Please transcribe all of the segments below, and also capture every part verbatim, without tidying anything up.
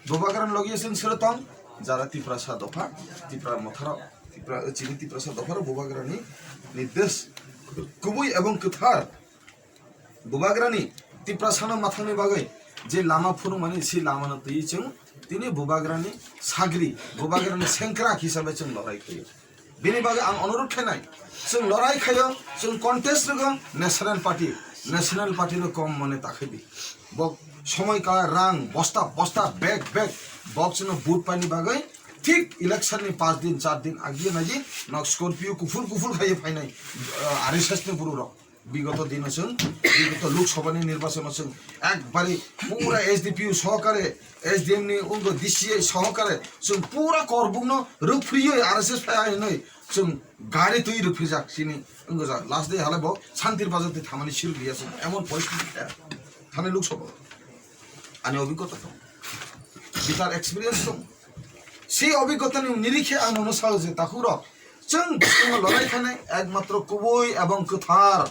Bubagrani logi chwng sero tong, jara Tiprasa dopha, Tipra motharo, Tipra, chini Tiprasa dopharo Bubagrani nirdesh kubui ebong kwthar. Bubagrani Tiprasano mathangni bagwi je lama phunukmani, si lamano twi chwng tini Bubagrani sagri, Bubagrani sengkrak hisabe chwng lorai khaio. Bini bagwi ang onurodh khainai, chwng lorai khaio, chwng contest rwgo National Party, National Party no kom mone takhai di. Bo somoi kala rang bosta bosta, bag bag, bok chwngno vote paini bagwi thik election ni paanch din char din agi naidi nok Scorpio kuphur kuphur khaiwi phainai, uh, R S S ni buru rok. Bigoto dino chwng, bigoto Lok Sabha ni nirbachon o chwng ekbari pura S D P O sohokare, S D M ni ungo D C A sohokare chwng pura korbuk no rwphriwi R S S phai hinwi chwng gari twi rwphrijak chini ungo ja last day hale bo Santir Bazar twi thamani sir liya chwng emon poristiti khe thani Lok Sabha ani obigota tong bitar experience tong si obigota ni nirikhe ang nono sao je takhuk rok chwng chwng lorai khanai ekmatro kubui ebong kwthar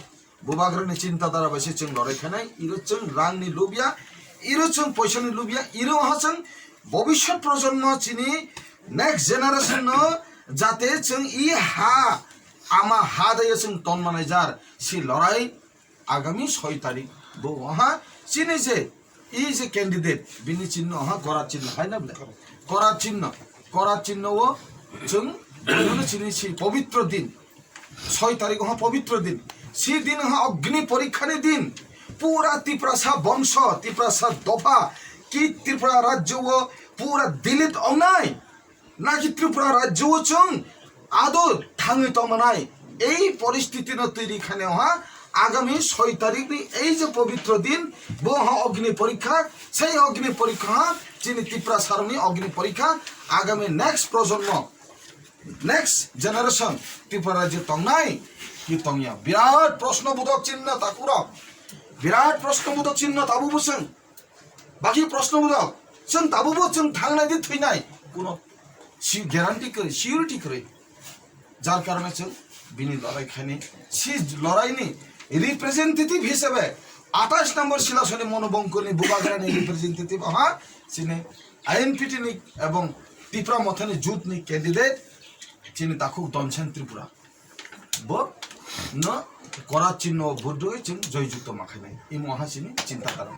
Bubagrani chinta dhara bai se chwng lorai khanai, iro chwng rang ni lubya, iro chwng poisa ni lubya, iro ha chwng bobishyot projonmo chini next generation no jate chwng i ha ama ha daya chwng ton manai jar si lorai agami soi tarik bo waha chini je i je candidate bini chinno ha korat chinno hai na bole korat chinno korat chinno o chwng bono chini si pobitro din soi tarik ha pobitro din si din ha ogni porikha ni din pura Tiprasa bongso Tiprasa dopha ki Tripura rajyo o pura delete ongnai naki Tripura rajyo o chwng ado thangwi tongmanai ei poristiti no twi rikha ne ha agami soi tarik ni ei je pobitro din bo ha ogni porikha sei ogni porikha ha chini Tiprasa rok ni ogni porikha agami next projonmo next generation Tripura rajyo tongnai ki tongya birat proshno budok chinno takhuk rok birat proshno budok chinno tabu buswng baki proshno budok chwng tabu bo chwng thangnai di thwinai kuno si guarantee kwrwi surety kwrwi jar karone chwng bini lorai khaini si lorai ni representative hisabe atais number silasoni monobongkol ni Bubagrani representative aha chini I N P T ni ebong Tipra Mothani jut ni candidate chini takhuk Donsen Tripura bo no korat chinno vote rwi chwng joy jukto ma khainai imo ha chini chinta dhara.